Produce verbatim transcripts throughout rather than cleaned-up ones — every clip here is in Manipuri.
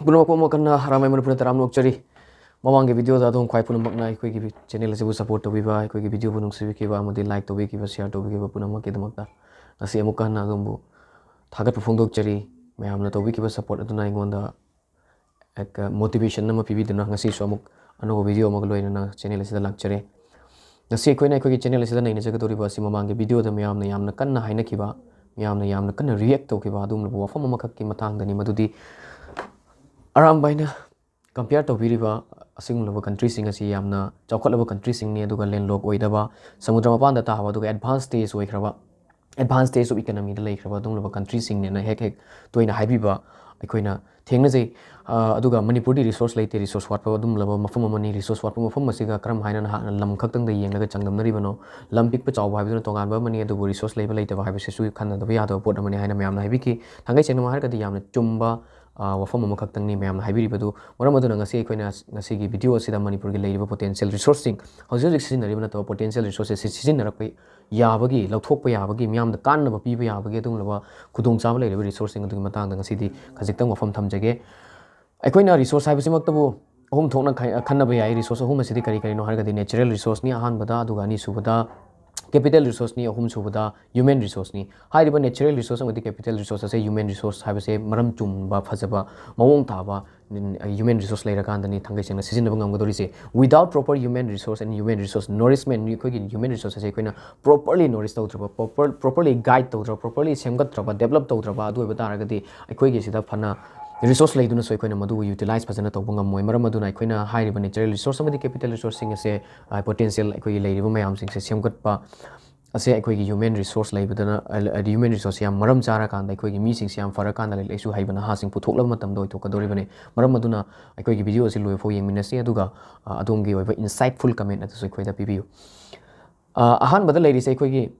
ꯄꯨꯝꯅꯃꯛꯄꯨ ꯑꯃꯨꯛ ꯍꯟꯅ ꯍꯔꯥꯎꯃꯩ ꯃꯅꯤꯄꯨꯔꯅ ꯇꯔꯥꯝꯅ ꯑꯣꯛꯆꯔꯤ꯫ ꯃꯃꯥꯡꯒꯤ video ꯗ ꯑꯗꯣꯝ ꯈ꯭ꯋꯥꯏ ꯄꯨꯝꯅꯃꯛꯅ ꯑꯩꯈꯣꯏꯒꯤ channel ꯑꯁꯤꯕꯨ support ꯇꯧꯕꯤꯕ, ꯑꯩꯈꯣꯏꯒꯤ video ꯕꯨ ꯅꯨꯡꯁꯤꯕꯤꯈꯤꯕ ꯑꯃꯗꯤ like ꯇꯧꯕꯤꯈꯤꯕ, share ꯇꯧꯕꯤꯈꯤꯕ ꯄꯨꯝꯅꯃꯛꯀꯤꯗꯃꯛꯇ ꯉꯁꯤ ꯑꯃꯨꯛꯀ ꯍꯟꯅ ꯑꯗꯣꯝꯕꯨ ꯊꯥꯒꯠꯄ ꯐꯣꯡꯗꯣꯛꯆꯔꯤ꯫ ꯃꯌꯥꯝꯅ ꯇꯧꯕꯤꯈꯤꯕ support ꯑꯗꯨꯅ ꯑꯩꯉꯣꯟꯗ motivation ꯑꯃ ꯄꯤꯕꯤꯗꯨꯅ ꯉꯁꯤꯁꯨ ꯑꯃꯨꯛ ꯑꯅꯧꯕ video ꯑꯃꯒ ꯂꯣꯏꯅꯅ channel ꯑꯁꯤꯗ ꯂꯥꯛꯆꯔꯦ꯫ ꯉꯁꯤ ꯑꯩꯈꯣꯏꯅ ꯑꯩꯈꯣꯏꯒꯤ channel ꯑꯁꯤꯗ ꯅꯩꯅꯖꯒꯗꯧꯔꯤꯕ ꯑꯁꯤ ꯃꯃꯥꯡꯒꯤ video ꯗ ꯃꯌꯥꯝꯅ ꯌꯥꯝꯅ ꯀꯟꯅ ꯍꯥꯏꯅꯈꯤꯕ, ꯃꯌꯥꯝꯅ ꯌꯥꯝꯅ ꯀꯟꯅ react ꯇꯧꯈꯤꯕ ꯑꯗꯨꯒꯨꯝꯂꯕ ꯋꯥꯐꯝ ꯑꯃꯈꯛꯀꯤ ꯃꯇꯥꯡꯗꯅꯤ, ꯃꯗꯨꯗꯤ ꯑꯔꯥꯝꯕꯥꯏꯅ compare ꯇꯧꯕꯤꯔꯤꯕ ꯑꯁꯤꯒꯨꯝꯂꯕ country ꯁꯤꯡ ꯑꯁꯤ ꯌꯥꯝꯅ ꯆꯥꯎꯈꯠꯂꯕ country ꯁꯤꯡꯅꯤ, ꯑꯗꯨꯒ landlock ꯑꯣꯏꯗꯕ, ꯁꯃꯨꯗ꯭ꯔ ꯃꯄꯥꯟꯗ ꯇꯥꯕ, ꯑꯗꯨꯒ advanced stage ꯑꯣꯏꯈ꯭ꯔꯕ, advanced stage of economy ꯗ ꯂꯩꯈ꯭ꯔꯕ ꯑꯗꯨꯒꯨꯝꯂꯕ country ꯁꯤꯡꯅꯦꯅ ꯍꯦꯛ ꯍꯦꯛ ꯇꯣꯏꯅ ꯍꯥꯏꯕꯤꯕ ꯑꯩꯈꯣꯏꯅ ꯊꯦꯡꯅꯖꯩ꯫ ꯑ, ꯑꯗꯨꯒ ꯃꯅꯤꯄꯨꯔꯗꯤ resource ꯂꯩꯇꯦ, resource ꯋꯥꯠꯄ ꯑꯗꯨꯒꯨꯝꯂꯕ ꯃꯐꯝ ꯑꯃꯅꯤ꯫ Resource ꯋꯥꯠꯄ ꯃꯐꯝ ꯑꯁꯤꯒ ꯀꯔꯝ ꯍꯥꯏꯅ ꯅꯍꯥꯛꯅ ꯂꯝ ꯈꯛꯇꯪꯗ ꯌꯦꯡꯂꯒ ꯆꯥꯡꯗꯝꯅꯔꯤꯕꯅꯣ? ꯂꯝ ꯄꯤꯛꯄ ꯆꯥꯎꯕ ꯍꯥꯏꯕꯗꯨꯅ ꯇꯣꯉꯥꯟꯕ ꯑꯃꯅꯤ, ꯑꯗꯨꯕꯨ resource ꯂꯩꯕ ꯂꯩꯇꯕ ꯍꯥꯏꯕꯁꯤꯁꯨ ꯈꯟꯅꯗꯕ ꯌꯥꯗꯕ ꯄꯣꯠ ꯑꯃꯅꯤ ꯍꯥꯏꯅ ꯃꯌꯥꯝꯅ ꯍꯥꯏꯕꯤꯈꯤ꯫ ꯊꯥꯡꯒꯩ ꯁꯦꯡꯅ ꯍꯥꯏꯔꯒꯗꯤ ꯌꯥꯝꯅ ꯆꯨꯝꯕ, ꯑ, ꯋꯥꯐꯝ ꯑꯃꯈꯛꯇꯪꯅꯤ ꯃꯌꯥꯝꯅ ꯍꯥꯏꯕꯤꯔꯤꯕꯗꯨ꯫ ꯃꯔꯝ ꯑꯗꯨꯅ ꯉꯁꯤ ꯑꯩꯈꯣꯏꯅ ꯉꯁꯤꯒꯤ video ꯑꯁꯤꯗ ꯃꯅꯤꯄꯨꯔꯒꯤ ꯂꯩꯔꯤꯕ potential resource ꯁꯤꯡ, ꯍꯧꯖꯤꯛ ꯍꯧꯖꯤꯛ ꯁꯤꯖꯤꯟꯅꯔꯤꯕ ꯅꯠꯇꯕ potential resource ꯁꯦ ꯁꯤ ꯁꯤꯖꯤꯟꯅꯔꯛꯄ ꯌꯥꯕꯒꯤ, ꯂꯧꯊꯣꯛꯄ ꯌꯥꯕꯒꯤ, ꯃꯤꯌꯥꯝꯗ ꯀꯥꯟꯅꯕ ꯄꯤꯕ ꯌꯥꯕꯒꯤ ꯑꯗꯨꯒꯨꯝꯂꯕ ꯈꯨꯗꯣꯡꯆꯥꯕ ꯂꯩꯔꯤꯕ resource ꯁꯤꯡ ꯑꯗꯨꯒꯤ ꯃꯇꯥꯡꯗ ꯉꯁꯤꯗꯤ ꯈꯖꯤꯛꯇꯪ ꯋꯥꯐꯝ ꯊꯝꯖꯒꯦ꯫ ꯑꯩꯈꯣꯏꯅ resource ꯍꯥꯏꯕꯁꯤꯃꯛꯇꯕꯨ ꯑꯍꯨꯝ ꯊꯣꯛꯅ ꯈꯥꯏ-, ꯈꯟꯅꯕ ꯌꯥꯏ꯫ Resource ꯑꯍꯨꯝ ꯑꯁꯤꯗꯤ ꯀꯔꯤ ꯀꯔꯤꯅꯣ ꯍꯥꯏꯔꯒꯗꯤ natural resource ꯅꯤ ꯑꯍꯥꯟꯕꯗ, ꯑꯗꯨꯒ ꯑꯅꯤꯁꯨꯕꯗ capital resource ꯅꯤ, ꯑꯍꯨꯝꯁꯨꯕꯗ human resource ꯅꯤ꯫ ꯍꯥꯏꯔꯤꯕ natural resource ꯑꯃꯗꯤ capital resource ꯑꯁꯦ human resource ꯍꯥꯏꯕꯁꯦ ꯃꯔꯝ ꯆꯨꯝꯕ, ꯐꯖꯕ, ꯃꯑꯣꯡ ꯇꯥꯕ human resource ꯂꯩꯔꯀꯥꯟꯗꯅꯤ ꯊꯥꯡꯒꯩ ꯁꯦꯡꯅ ꯁꯤꯖꯤꯟꯅꯕ ꯉꯝꯒꯗꯧꯔꯤꯁꯦ꯫ Without proper human resource and human resource nourishment, ꯑꯩꯈꯣꯏꯒꯤ human resource ꯑꯁꯦ ꯑꯩꯈꯣꯏꯅ properly nourish ꯇꯧꯗ꯭ꯔꯕ, proper, properly guide ꯇꯧꯗ꯭ꯔꯕ, properly ꯁꯦꯝꯒꯠꯇ꯭ꯔꯕ, develop ꯇꯧꯗ꯭ꯔꯕ, ꯑꯗꯨ ꯑꯣꯏꯕ ꯇꯥꯔꯒꯗꯤ ꯑꯩꯈꯣꯏꯒꯤ ꯁꯤꯗ ꯐꯅ resource ꯂꯩꯗꯨꯅꯁꯨ ꯑꯩꯈꯣꯏꯅ ꯃꯗꯨꯕꯨ utilize ꯐꯖꯅ ꯇꯧꯕ ꯉꯝꯃꯣꯏ꯫ ꯃꯔꯝ ꯑꯗꯨꯅ ꯑꯩꯈꯣꯏꯅ ꯍꯥꯏꯔꯤꯕ natural resource ꯑꯃꯗꯤ capital resource ꯁꯤꯡ ꯑꯁꯦ, ꯑ, potential ꯑꯩꯈꯣꯏꯒꯤ ꯂꯩꯔꯤꯕ ꯃꯌꯥꯝꯁꯤꯡꯁꯦ ꯁꯦꯝꯒꯠꯄ ꯑꯁꯦ ꯑꯩꯈꯣꯏꯒꯤ human resource ꯂꯩꯕꯗꯅ, ꯑ, human resource ꯌꯥꯝ ꯃꯔꯝ ꯆꯥꯔꯀꯥꯟꯗ, ꯑꯩꯈꯣꯏꯒꯤ ꯃꯤꯁꯤꯡꯁꯦ ꯌꯥꯝ ꯐꯔꯀꯥꯟꯗ, ꯂꯥꯏꯔꯤꯛ ꯂꯥꯏꯁꯨ ꯍꯩꯕ ꯅꯍꯥꯁꯤꯡ ꯄꯨꯊꯣꯛꯂꯕ ꯃꯇꯝꯗ ꯑꯣꯏꯊꯣꯛꯀꯗꯧꯔꯤꯕꯅꯤ꯫ ꯃꯔꯝ ꯑꯗꯨꯅ ꯑꯩꯈꯣꯏꯒꯤ video ꯑꯁꯤ ꯂꯣꯏꯐꯥꯎ ꯌꯦꯡꯃꯤꯟꯅꯁꯤ, ꯑꯗꯨꯒ, ꯑ, ꯑꯗꯣꯝꯒꯤ ꯑꯣꯏꯕ insightful comment ꯑꯗꯨꯁꯨ ꯑꯩꯈꯣꯏꯗ ꯄꯤꯕꯤꯌꯨ꯫ ꯑ, ꯑꯍꯥꯟꯕꯗ ꯂꯩꯔꯤꯁꯦ ꯑꯩꯈꯣꯏꯒꯤ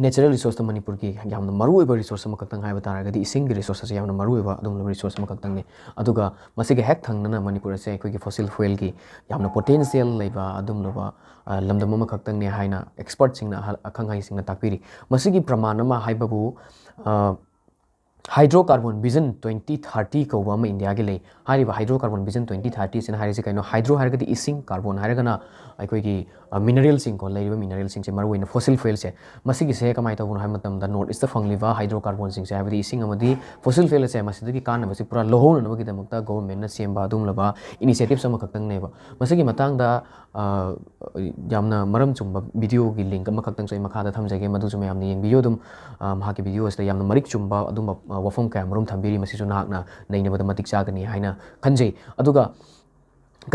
natural resource ꯇ ꯃꯅꯤꯄꯨꯔꯒꯤ ꯌꯥꯝꯅ ꯃꯔꯨꯑꯣꯏꯕ resource ꯑꯃꯈꯛꯇꯪ ꯍꯥꯏꯕ ꯇꯥꯔꯒꯗꯤ ꯏꯁꯤꯡꯒꯤ resource ꯑꯁꯤ ꯌꯥꯝꯅ ꯃꯔꯨꯑꯣꯏꯕ ꯑꯗꯨꯒꯨꯝꯂꯕ resource ꯑꯃꯈꯛꯇꯪꯅꯤ꯫ ꯑꯗꯨꯒ ꯃꯁꯤꯒ ꯍꯦꯛ ꯊꯪꯅꯅ ꯃꯅꯤꯄꯨꯔ ꯑꯁꯦ ꯑꯩꯈꯣꯏꯒꯤ fossil fuel ꯒꯤ ꯌꯥꯝꯅ potential ꯂꯩꯕ ꯑꯗꯨꯒꯨꯝꯂꯕ, ꯑ, ꯂꯝꯗꯝ ꯑꯃꯈꯛꯇꯪꯅꯤ ꯍꯥꯏꯅ expert ꯁꯤꯡꯅ, ꯑꯍꯜ, ꯑꯈꯪ ꯑꯍꯩꯁꯤꯡꯅ ꯇꯥꯛꯄꯤꯔꯤ꯫ ꯃꯁꯤꯒꯤ ꯄ꯭ꯔꯃꯥꯟ ꯑꯃ ꯍꯥꯏꯕꯕꯨ, ꯑ, Hydrocarbon Vision twenty thirty ꯀꯧꯕ ꯑꯃ ꯏꯟꯗꯤꯌꯥꯒꯤ ꯂꯩ꯫ ꯍꯥꯏꯔꯤꯕ Hydrocarbon Vision twenty thirty ꯁꯤꯅ ꯍꯥꯏꯔꯤꯁꯦ ꯀꯩꯅꯣ? Hydro ꯍꯥꯏꯔꯒꯗꯤ ꯏꯁꯤꯡ, carbon ꯍꯥꯏꯔꯒꯅ ꯑꯩꯈꯣꯏꯒꯤ, ꯑ, mineral ꯁꯤꯡꯀꯣ, ꯂꯩꯔꯤꯕ mineral ꯁꯤꯡꯁꯦ, ꯃꯔꯨꯑꯣꯏꯅ fossil fuel ꯁꯦ꯫ ꯃꯁꯤꯒꯤꯁꯦ ꯀꯃꯥꯏꯅ ꯇꯧꯕꯅꯣ ꯍꯥꯏꯕ ꯃꯇꯝꯗ, North East ꯇ ꯐꯪꯂꯤꯕ hydrocarbon ꯁꯤꯡꯁꯦ, ꯍꯥꯏꯕꯗꯤ ꯏꯁꯤꯡ ꯑꯃꯗꯤ fossil fuel ꯁꯦ, ꯃꯁꯤꯗꯒꯤ ꯀꯥꯟꯅꯕꯁꯤ ꯄꯨꯔꯥ ꯂꯧꯍꯧꯅꯅꯕꯒꯤꯗꯃꯛꯇ government ꯅ ꯁꯦꯝꯕ ꯑꯗꯨꯒꯨꯝꯂꯕ initiatives ꯑꯃꯈꯛꯇꯪꯅꯦꯕ꯫ ꯃꯁꯤꯒꯤ ꯃꯇꯥꯡꯗ, ꯑ, ꯌꯥꯝꯅ ꯃꯔꯝ ꯆꯨꯝꯕ video ꯒꯤ link ꯑꯃꯈꯛꯇꯪꯁꯨ ꯑꯩ ꯃꯈꯥꯗ ꯊꯝꯖꯒꯦ, ꯃꯗꯨꯁꯨ ꯃꯌꯥꯝꯅ ꯌꯦꯡꯕꯤꯌꯨ ꯑꯗꯨꯝ꯫ ꯑ, ꯃꯍꯥꯛꯀꯤ video ꯑꯁꯤꯗ ꯌꯥꯝꯅ ꯃꯔꯤꯛ ꯆꯨꯝꯕ ꯑꯗꯨꯝꯕ, ꯑ, ꯋꯥꯐꯝ ꯀꯌꯥ ꯃꯔꯨꯝ ꯊꯝꯕꯤꯔꯤ, ꯃꯁꯤꯁꯨ ꯅꯍꯥꯛꯅ ꯅꯩꯅꯕꯗ ꯃꯇꯤꯛ ꯆꯥꯒꯅꯤ ꯍꯥꯏꯅ ꯈꯟꯖꯩ꯫ ꯑꯗꯨꯒ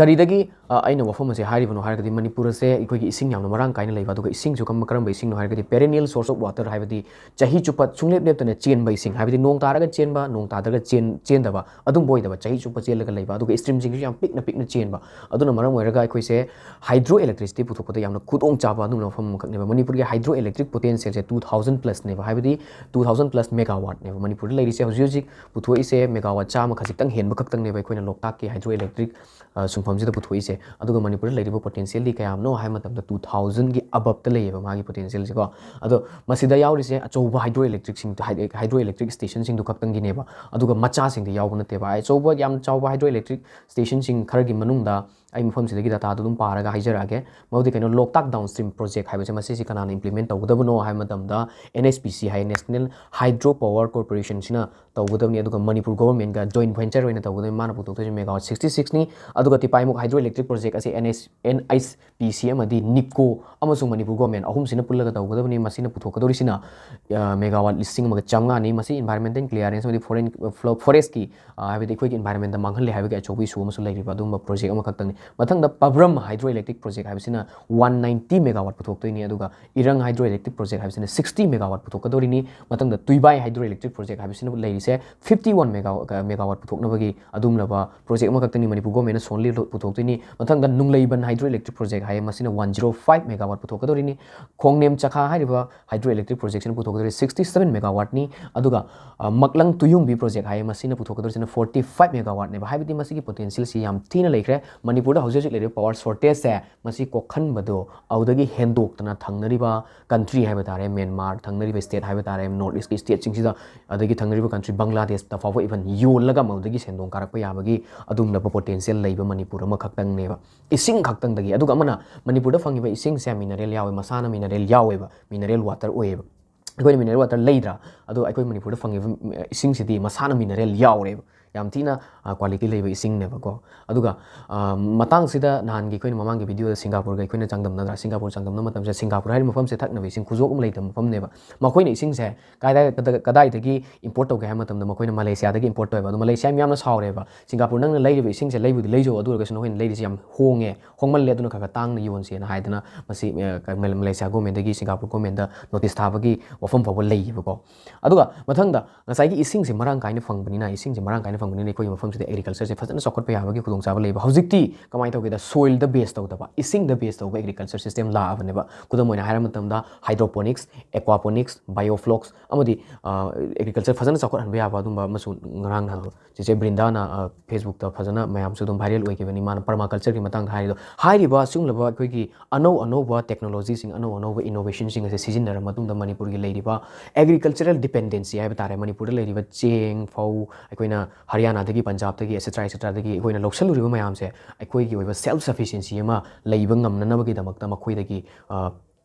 ꯀꯔꯤꯗꯒꯤ, ꯑ, ꯑꯩꯅ ꯋꯥꯐꯝ ꯑꯁꯦ ꯍꯥꯏꯔꯤꯕꯅꯣ ꯍꯥꯏꯔꯒꯗꯤ, ꯃꯅꯤꯄꯨꯔ ꯑꯁꯦ ꯑꯩꯈꯣꯏꯒꯤ ꯏꯁꯤꯡ ꯌꯥꯝꯅ ꯃꯔꯥꯡ ꯀꯥꯏꯅ ꯂꯩꯕ, ꯑꯗꯨꯒ ꯏꯁꯤꯡꯁꯨ ꯀꯔꯝꯕ, ꯀꯔꯝꯕ ꯏꯁꯤꯡꯅꯣ ꯍꯥꯏꯔꯒꯗꯤ, perennial source of water, ꯍꯥꯏꯕꯗꯤ ꯆꯍꯤ ꯆꯨꯞꯄ ꯁꯨꯡꯂꯦꯞ ꯂꯦꯞꯇꯅ ꯆꯦꯟꯕ ꯏꯁꯤꯡ, ꯍꯥꯏꯕꯗꯤ ꯅꯣꯡ ꯇꯥꯔꯒ ꯆꯦꯟꯕ, ꯅꯣꯡ ꯇꯥꯗ꯭ꯔꯒ ꯆꯦꯟ-, ꯆꯦꯟꯗꯕ, ꯑꯗꯨꯝꯕ ꯑꯣꯏꯗꯕ, ꯆꯍꯤ ꯆꯨꯞꯄ ꯆꯦꯜꯂꯒ ꯂꯩꯕ, ꯑꯗꯨꯒ stream ꯁꯤꯡꯁꯨ ꯌꯥꯝ ꯄꯤꯛꯅ ꯄꯤꯛꯅ ꯆꯦꯟꯕ꯫ ꯑꯗꯨꯅ ꯃꯔꯝ ꯑꯣꯏꯔꯒ ꯑꯩꯈꯣꯏꯁꯦ hydro electricity ꯄꯨꯊꯣꯛꯄꯗ ꯌꯥꯝꯅ ꯈꯨꯗꯣꯡ ꯆꯥꯕ ꯑꯗꯨꯒꯨꯝꯕ ꯃꯐꯝ ꯑꯃꯈꯛꯅꯦꯕ꯫ ꯃꯅꯤꯄꯨꯔꯒꯤ hydro electric potential ꯁꯦ two thousand plus ꯅꯦꯕ, ꯍꯥꯏꯕꯗꯤ two thousand plus megawatt ꯅꯦꯕ ꯃꯅꯤꯄꯨꯔꯗ ꯂꯩꯔꯤꯁꯦ꯫ ꯍꯧꯖꯤꯛ ꯍꯧꯖꯤꯛ ꯄꯨꯊꯣꯛꯏꯁꯦ megawatt ꯆꯥꯝꯃ ꯈꯖꯤꯛꯇꯪ ꯍꯦꯟꯕ ꯈꯛꯇꯪꯅꯦꯕ ꯑꯩꯈꯣꯏꯅ ꯂꯣꯛꯇꯥꯛꯀꯤ hydro electric, ꯑ, ꯁꯨꯡꯐꯝꯁꯤꯗ ꯄꯨꯊꯣꯛꯏꯁꯦ꯫ ꯑꯗꯨꯒ ꯃꯅꯤꯄꯨꯔꯗ ꯂꯩꯔꯤꯕ potential ꯗꯤ ꯀꯌꯥꯝꯅꯣ ꯍꯥꯏꯕ ꯃꯇꯝꯗ, two thousand ꯒꯤ above ꯇ ꯂꯩꯌꯦꯕ ꯃꯥꯒꯤ potential ꯁꯦꯀꯣ꯫ ꯑꯗꯣ ꯃꯁꯤꯗ ꯌꯥꯎꯔꯤꯁꯦ ꯑꯆꯧꯕ hydro electric ꯁꯤꯡ, hydro electric station ꯁꯤꯡꯗꯨ ꯈꯛꯇꯪꯒꯤꯅꯦꯕ, ꯑꯗꯨꯒ ꯃꯆꯥꯁꯤꯡꯗꯤ ꯌꯥꯎꯕ ꯅꯠꯇꯦꯕ꯫ ꯑꯆꯧꯕ, ꯌꯥꯝ ꯆꯥꯎꯕ hydro electric station ꯁꯤꯡ ꯈꯔꯒꯤ ꯃꯅꯨꯡꯗ ꯑꯩ ꯃꯐꯝꯁꯤꯗꯒꯤ data ꯗꯨ ꯑꯗꯨꯝ ꯄꯥꯔꯒ ꯍꯥꯏꯖꯔꯛꯑꯒꯦ꯫ ꯃꯗꯨꯗꯤ ꯀꯩꯅꯣ, ꯂꯣꯛꯇꯥꯛ downstream project ꯍꯥꯏꯕꯁꯦ, ꯃꯁꯤꯁꯤ ꯀꯅꯥꯅ implement ꯇꯧꯒꯗꯕꯅꯣ ꯍꯥꯏꯕ ꯃꯇꯝꯗ, N H P C ꯍꯥꯏ, National Hydro Power Corporation ꯁꯤꯅ ꯇꯧꯒꯗꯕꯅꯤ, ꯑꯗꯨꯒ ꯃꯅꯤꯄꯨꯔ government ꯒ joint venture ꯑꯣꯏꯅ ꯇꯧꯒꯗꯕꯅꯤ꯫ ꯃꯥꯅ ꯄꯨꯊꯣꯛꯇꯣꯏꯁꯦ megawatt sixty six ꯅꯤ, ꯑꯗꯨꯒ ꯇꯤꯄꯥꯏꯃꯨꯛ hydro electric project ꯑꯁꯦ N H, N H P C ꯑꯃꯗꯤ NEEPCO ꯑꯃꯁꯨꯡ ꯃꯅꯤꯄꯨꯔ government ꯑꯍꯨꯝꯁꯤꯅ ꯄꯨꯜꯂꯒ ꯇꯧꯒꯗꯕꯅꯤ꯫ ꯃꯁꯤꯅ ꯄꯨꯊꯣꯛꯀꯗꯧꯔꯤꯁꯤꯅ, ꯑ, megawatt ꯂꯤꯁꯤꯡ ꯑꯃꯒ ꯆꯥꯝꯃꯉꯥ ꯅꯤ꯫ ꯃꯁꯤ environmental clearance ꯑꯃꯗꯤ foreign, ꯐꯣ-, forest ꯀꯤ, ꯑ, ꯍꯥꯏꯕꯗꯤ ꯑꯩꯈꯣꯏꯒꯤ environment ꯗ ꯃꯥꯡꯍꯜꯂꯦ ꯍꯥꯏꯕꯒꯤ ꯑꯆꯧꯕ issue ꯑꯃꯁꯨ ꯂꯩꯔꯤꯕ ꯑꯗꯨꯒꯨꯝꯕ project ꯑꯃꯈꯛꯇꯪꯅꯤ꯫ ꯃꯊꯪꯗ ꯄꯕ꯭ꯔꯝ hydro electric project ꯍꯥꯏꯕꯁꯤꯅ one ninety megawatt ꯄꯨꯊꯣꯛꯇꯣꯏꯅꯤ, ꯑꯗꯨꯒ ꯏꯔꯪ hydro electric project ꯍꯥꯏꯕꯁꯤꯅ sixty megawatt ꯄꯨꯊꯣꯛꯀꯗꯧꯔꯤꯅꯤ꯫ ꯃꯊꯪꯗ ꯇꯨꯏꯕꯥꯏ hydro electric project ꯍꯥꯏꯕꯁꯤꯅ ꯂꯩꯔꯤꯁꯦ fifty one mega, megawatt ꯄꯨꯊꯣꯛꯅꯕꯒꯤ ꯑꯗꯨꯒꯨꯝꯂꯕ project ꯑꯃꯈꯛꯇꯅꯤ ꯃꯅꯤꯄꯨꯔ government ꯅ ꯁꯣꯟꯂꯤ ꯄꯨꯊꯣꯛꯇꯣꯏꯅꯤ꯫ ꯃꯊꯪꯗ ꯅꯨꯡꯂꯩꯕꯟ hydro electric project ꯍꯥꯏꯌꯦ, ꯃꯁꯤꯅ one zero five megawatt ꯄꯨꯊꯣꯛꯀꯗꯧꯔꯤꯅꯤ꯫ ꯈꯣꯡꯅꯦꯝ ꯆꯈꯥ ꯍꯥꯏꯔꯤꯕ hydro electric projectꯁꯤꯅ ꯄꯨꯊꯣꯛꯀꯗꯧꯔꯤ sixty seven megawattꯅꯤ꯫ ꯑꯗꯨꯒ ꯑ, ꯃꯛꯂꯪ ꯇꯨꯌꯨꯡꯕꯤ project ꯍꯥꯏꯌꯦ, ꯃꯁꯤꯅ ꯄꯨꯊꯣꯛꯀꯗꯧꯔꯤꯁꯤꯅ forty five megawattꯅꯦꯕ꯫ ꯍꯥꯏꯕꯗꯤ ꯃꯁꯤꯒꯤ potentialꯁꯤ ꯌꯥꯝ ꯊꯤꯅ ꯂꯩꯈ꯭ꯔꯦ꯫ ꯃꯅꯤꯄꯨꯔꯗ ꯍꯧꯖꯤꯛ ꯍꯧꯖꯤꯛ ꯂꯩꯔꯤꯕ power shortageꯁꯦ ꯃꯁꯤ ꯀꯣꯛꯍꯟꯕꯗꯣ, ꯑꯗꯨꯗꯒꯤ ꯍꯦꯟꯗꯣꯛꯇꯅ ꯊꯪꯅꯔꯤꯕ country ꯍꯥꯏꯕ ꯇꯥꯔꯦ, ꯃ꯭ꯌꯥꯟꯃꯥꯔ, ꯊꯪꯅꯔꯤꯕ state ꯍꯥꯏꯕ ꯇꯥꯔꯦ, North Eastꯀꯤ stateꯁꯤꯡꯁꯤꯗ, ꯑꯗꯒꯤ ꯊꯪꯅꯔꯤꯕ country ꯕꯪꯒ꯭ꯂꯥꯗꯦꯁꯇ ꯐꯥꯎꯕ even ꯌꯣꯜꯂꯒ ꯃꯗꯨꯗꯒꯤ ꯁꯦꯟꯗꯣꯡ ꯀꯥꯔꯛꯄ ꯌꯥꯕꯒꯤ ꯑꯗꯨꯒꯨꯝꯂꯕ potential ꯂꯩꯕ ꯃꯅꯤꯄꯨꯔ ꯑꯃꯈꯛꯇꯪꯅꯦꯕ꯫ ꯏꯁꯤꯡ ꯈꯛꯇꯪꯗꯒꯤ꯫ ꯑꯗꯨꯒ ꯑꯃꯅ, ꯃꯅꯤꯄꯨꯔꯗ ꯐꯪꯉꯤꯕ ꯏꯁꯤꯡꯁꯦ mineral ꯌꯥꯎꯋꯦ, ꯃꯁꯥꯅ mineral ꯌꯥꯎꯋꯦꯕ, mineral water ꯑꯣꯏꯌꯦꯕ꯫ ꯑꯩꯈꯣꯏꯅ mineral water ꯂꯩꯗ꯭ꯔꯥ? ꯑꯗꯣ ꯑꯩꯈꯣꯏ ꯃꯅꯤꯄꯨꯔꯗ ꯐꯪꯉꯤꯕ, ꯎꯝ, ꯏꯁꯤꯡꯁꯤꯗꯤ ꯃꯁꯥꯅ mineral ꯌꯥꯎꯔꯦꯕ꯫ ꯌꯥꯝ ꯊꯤꯅ, ꯑ, quality ꯂꯩꯕ ꯏꯁꯤꯡꯅꯦꯕꯀꯣ꯫ ꯑꯗꯨꯒ, ꯑ, ꯃꯇꯥꯡꯁꯤꯗ ꯅꯍꯥꯟꯒꯤ ꯑꯩꯈꯣꯏꯅ ꯃꯃꯥꯡꯒꯤ videoꯗ ꯁꯤꯡꯒꯥꯄꯨꯔꯒ ꯑꯩꯈꯣꯏꯅ ꯆꯥꯡꯗꯝꯅꯗ꯭ꯔꯥ? ꯁꯤꯡꯒꯥꯄꯨꯔ ꯆꯥꯡꯗꯝꯅꯕ ꯃꯇꯝꯁꯤꯗ ꯁꯤꯡꯒꯥꯄꯨꯔ ꯍꯥꯏꯔꯤꯕ ꯃꯐꯝꯁꯦ ꯊꯛꯅꯕ ꯏꯁꯤꯡ ꯈꯨꯖꯣꯞ ꯑꯃ ꯂꯩꯇꯕ ꯃꯐꯝꯅꯦꯕ꯫ ꯃꯈꯣꯏꯅ ꯏꯁꯤꯡꯁꯦ ꯀꯗꯥꯏ-, ꯀꯗꯥ-, ꯀꯗꯥꯏꯗꯒꯤ import ꯇꯧꯒꯦ ꯍꯥꯏꯕ ꯃꯇꯝꯗ ꯃꯈꯣꯏꯅ ꯃꯂꯦꯁꯤꯌꯥꯗꯒꯤ import ꯇꯧꯋꯦꯕ꯫ ꯑꯗꯣ ꯃꯂꯦꯁꯤꯌꯥ ꯃꯤꯌꯥꯝꯅ ꯁꯥꯎꯔꯦꯕ, "ꯁꯤꯡꯒꯥꯄꯨꯔ, ꯅꯪꯅ ꯂꯩꯔꯤꯕ ꯏꯁꯤꯡꯁꯦ ꯂꯩꯕꯨꯗꯤ ꯂꯩꯖꯧ, ꯑꯗꯨ ꯑꯣꯏꯔꯒꯁꯨ ꯅꯈꯣꯏꯅ ꯂꯩꯔꯤꯁꯦ ꯌꯥꯝ ꯍꯣꯡꯉꯦ, ꯍꯣꯡꯃꯜꯂꯦ, ꯑꯗꯨꯅ ꯈꯔ ꯈꯔ ꯇꯥꯡꯅ ꯌꯣꯟꯁꯦꯅ" ꯍꯥꯏꯗꯅ ꯃꯁꯤ, ꯑ, ꯀ-, ꯃ-, ꯃꯂꯦꯁꯤꯌꯥ governmentꯗꯒꯤ ꯁꯤꯡꯒꯥꯄꯨꯔ governmentꯗ notice ꯊꯥꯕꯒꯤ ꯋꯥꯐꯝ ꯐꯥꯎꯕ ꯂꯩꯌꯦꯕꯀꯣ꯫ ꯑꯗꯨꯒ ꯃꯊꯪꯗ ꯉꯁꯥꯏꯒꯤ ꯏꯁꯤꯡꯁꯦ ꯃꯔꯥꯡ ꯀꯥꯏꯅ ꯐꯪꯕꯅꯤꯅ, ꯏꯁꯤꯡꯁꯦ ꯃꯔꯥꯡ ꯀꯥꯏꯅ ꯐꯪꯕꯅꯤꯅ ꯑꯩꯈꯣꯏꯒꯤ ꯃꯐꯝꯁꯤꯗ agricultureꯁꯦ ꯐꯖꯅ ꯆꯥꯎꯈꯠꯄ ꯌꯥꯕꯒꯤ ꯈꯨꯗꯣꯡꯆꯥꯕ ꯂꯩꯕ꯫ ꯍꯧꯖꯤꯛꯇꯤ ꯀꯃꯥꯏꯅ ꯇꯧꯒꯦꯗ, soilꯗ base ꯇꯧꯗꯕ, ꯏꯁꯤꯡꯗ base ꯇꯧꯕ agriculture system ꯂꯥꯛꯑꯕꯅꯦꯕ꯫ ꯈꯨꯗꯝ ꯑꯣꯏꯅ ꯍꯥꯏꯔ ꯃꯇꯝꯗ hydroponics, aquaponics, bioflocs ꯑꯃꯗꯤ, ꯑ, agriculture ꯐꯖꯅ ꯆꯥꯎꯈꯠꯍꯟꯕ ꯌꯥꯕ ꯑꯗꯨꯝꯕ ꯑꯃꯁꯨ ꯉꯔꯥꯡ ꯅꯍꯥꯟ ꯆꯦꯆꯦ ꯕ꯭ꯔꯤꯟꯗꯥꯅ, ꯑ, Facebookꯇ ꯐꯖꯅ ꯃꯌꯥꯝꯁꯨ ꯑꯗꯨꯝ viral ꯑꯣꯏꯈꯤꯕꯅꯤ, ꯃꯥꯅ permacultureꯒꯤ ꯃꯇꯥꯡꯗ ꯍꯥꯏꯔꯤꯗꯣ꯫ ꯍꯥꯏꯔꯤꯕ ꯑꯁꯤꯒꯨꯝꯂꯕ ꯑꯩꯈꯣꯏꯒꯤ ꯑꯅꯧ ꯑꯅꯧꯕ technologyꯁꯤꯡ, ꯑꯅꯧ ꯑꯅꯧꯕ innovationꯁꯤꯡ ꯑꯁꯦ ꯁꯤꯖꯤꯟꯅꯔ ꯃꯇꯨꯡꯗ ꯃꯅꯤꯄꯨꯔꯒꯤ ꯂꯩꯔꯤꯕ agricultural dependency ꯍꯥꯏꯕ ꯇꯥꯔꯦ, ꯃꯅꯤꯄꯨꯔꯗ ꯂꯩꯔꯤꯕ ꯆꯦꯡ, ꯐꯧ, ꯑꯩꯈꯣꯏꯅ ꯍꯔꯤꯌꯥꯅꯥꯗꯒꯤ, ꯄꯟꯖꯥꯕꯇꯒꯤ, etcetera etceteraꯗꯒꯤ ꯑꯩꯈꯣꯏꯅ ꯂꯧꯁꯜꯂꯨꯔꯤꯕ ꯃꯌꯥꯝꯁꯦ ꯑꯩꯈꯣꯏꯒꯤ ꯑꯣꯏꯕ self sufficiency ꯑꯃ ꯂꯩꯕ ꯉꯝꯅꯅꯕꯒꯤꯗꯃꯛꯇ ꯃꯈꯣꯏꯗꯒꯤ, ꯑ,